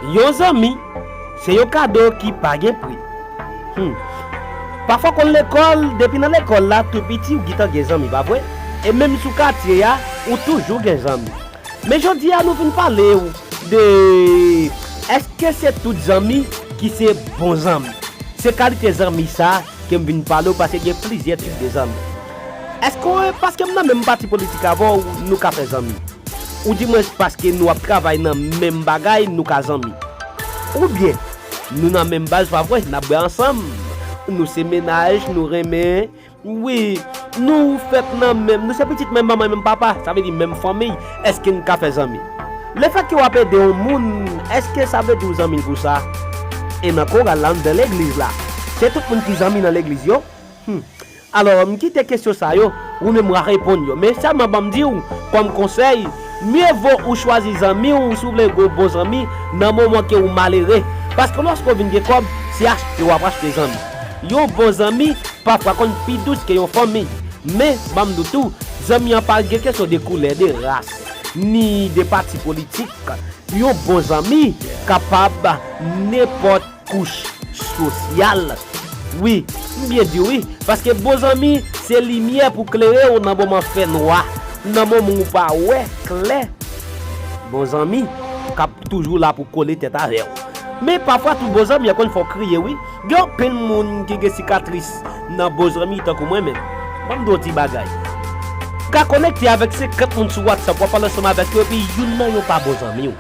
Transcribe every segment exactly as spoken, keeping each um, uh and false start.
Yon zanmi, se yon kado ki pa gen pri. Hmm. Pafwa w konn lekòl, depi nan lekòl la, tou piti w gentan gen zanmi, pa vre? E menm sou katye a, ou toujou gen zanmi. Men jodi a, nou vin pale w de, èske se tout zanmi ki se bon zanmi? Se kalite zanmi sa ke m vin pale w, paske gen plizyè tip de zanmi. Èske paske m nan menm pati politik avè w, nou ka fè zanmi? Oudimwens paske nou ap travay nan menm bagay, nou ka zanmi? Oubyen, nou nan menm baz, pa vre? N ap bwè ansanm. Nou se mennaj, nou renmen. Wi, nou fèt nan menm, nou se pitit menm manman, menm papa, sa vle di menm fanmi. Èske n ka fè zanmi? Lefètke w ap ede yon moun, èske sa vle di w zanmi l pou sa? E nan koral la, anndan legliz la, se tout moun ki zanmi nan legliz yo? Hmm. Alò, m kite kesyon sa yo, ou menm w a reponn yo. Men sèlman ban m di w, kòm konsèy, mye vo ou chwazi zanmi w, si w vle gen yon bon zanmi, nan moman ke ou malere. Paske lòske w vin gen kòb, se achte w ap achte zanmi. Yon bon zanmi, pafwa konn pi dous ke yon fanmi. Men, ban m di w tou, zanmi an pa gen kesyon de koulè, de ras, ni de pati politik. Yon bon zanmi kapab nenpòt kouch sosyal. Wi, m byen di w wi, paske bon zanmi se limyè pou klere w nan moman fènwa, nan moman ou pa wè klè. Bon zanmi k ap toujou la pou kole tèt avè w. Men pafwa tou bon zanmi an konn fè w kriye wi. Gen anpil moun ki gen sikatris nan bon zanmi tankou mwen menm. Ban m di w yon ti bagay. Ka konekte avèk senkant moun sou WhatsApp, w ap pale ansanm avèk yo, epi youn nan yo pa bon zanmi w.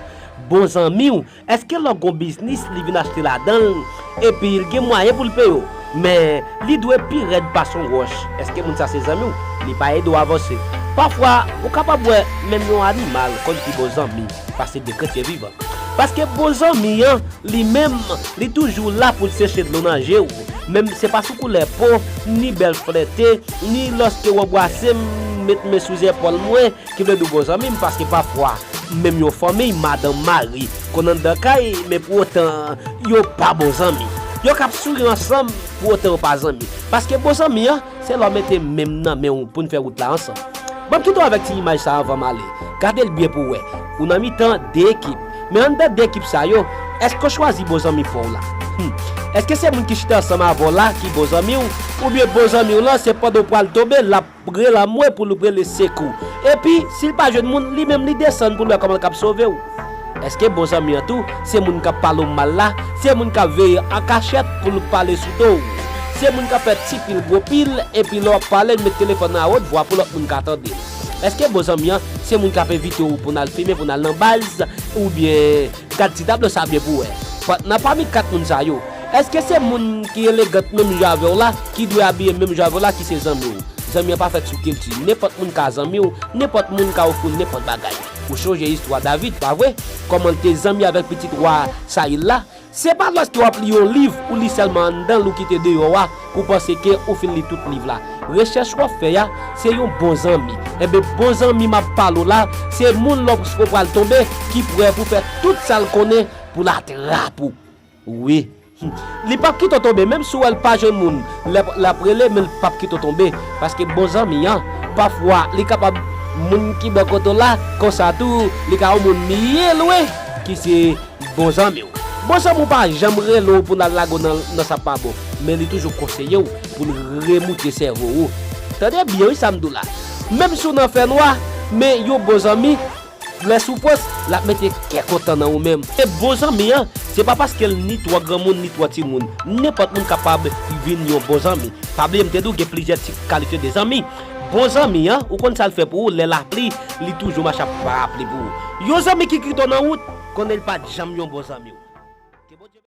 Bon zanmi w, èske lè w gen yon biznis, li vin achte ladan l, epi l gen mwayen pou l peye w, men li dwe pi rèd pase yon wòch, èske moun sa se zanmi w? Li pa ede w avanse. Pafwa, ou kapab wè menm yon animal konn pi bon zanmi pase de kretyen vivan. Paske bon zanmi an, li menm, li toujou la pou l seche dlo nan je w. Menm se pa sou koulè po, ni bèl flète, ni lòske w anbrase m, met men sou zèpòl mwen, ki vle di w bon zanmi m, paske pafwa, menm yon fanmi, madanm, mari, konn anndan kay, men pou otan, yo pa bon zanmi. Yo k ap souri ansanm, pou otan yo pa zanmi. Paske bon zanmi an, se lè w mete men m nan men w pou n fè wout la ansanm. Ban m kite w avèk ti imaj sa a anvan m ale. Gade l byen pou w wè. Ou nan mitan de ekip. Men anndan de ekip sa yo, èske w chwazi bon zanmi pa w la? Hmm. Èske se moun ki chita ansanm avè w la ki bon zanmi w? Oubyen bon zanmi w lan, se pandan w pral tonbe, l ap rele anmwe pou l rele sekou? Epi, si l pa jwenn moun, li menm li desann pou l wè kòman l k ap sove w. Èske bon zanmi an tou, se moun k ap pale w mal la? Se moun k ap veye an kachèt pou l pale sou do w? Se moun k ap fè ti pil gwo pil, epi lè w ap pale, l met telefòn nan a wot vwa pou lòt moun ka tande l? Èske bon zanmi an, se moun k ap envite w pou n al fimen, pou n al nan baz, oubyen gad ti tablo sa byen pou w wè? Pa-, nan pami kat moun sa yo, èske se moun ki elegant menm jan avè w la, ki dwe abiye menm jan avè w la, ki se zanmi w? Zanmi an pa fèt sou kilti. Nenpòt moun ka zanmi w, nenpòt moun ka ofri w nenpòt bagay. Ou chonje istwa David, pa vre? Kòman l te zanmi avèk pitit wa Sayil la? Se pa lòske w ap li yon liv, ou li sèlman anndan l, ou kite deyò a, ou panse ke ou fin li tout liv la. Rechèch w ap fè a, se yon bon zanmi. Enben, bon zanmi m ap pale w la, se moun lòske w pral tonbe, ki prè pou fè tout sa l konnen pou l atrap ou. Wi. Li p ap kite w tonbe, menm si w wè l pa jwenn moun, l ap, l ap rele, men l p ap kite w tonbe. Paske bon zanmi an, pafwa, li kapab moun ki bò kote w la, konsa tou, li ka yon moun byen lwen, ki se bon zanmi w. Bon zanmi w pa janm rele w pou l al lage w nan, nan sa k pa bon, men li toujou konseye w pou l remoute sèvo w. Tande byen wi sa m di w la. Menm si w nan fènwa, men yon bon zanmi, lè soufrans, l ap mete kè kontan nan ou menm. E bon zanmi an, se pa paske l ni twò granmoun, ni twò timoun. Nenpòt moun kapab vin yon bon zanmi. Pa bliye m te di w gen plizyè tip kalite de zanmi. Bon zanmi an, ou konn sa l fè pou ou, lè lapli, li toujou mache ak parapli pou ou. Yon zanmi ki kite w nan wout, konnen l pa t janm yon bon zanmi w.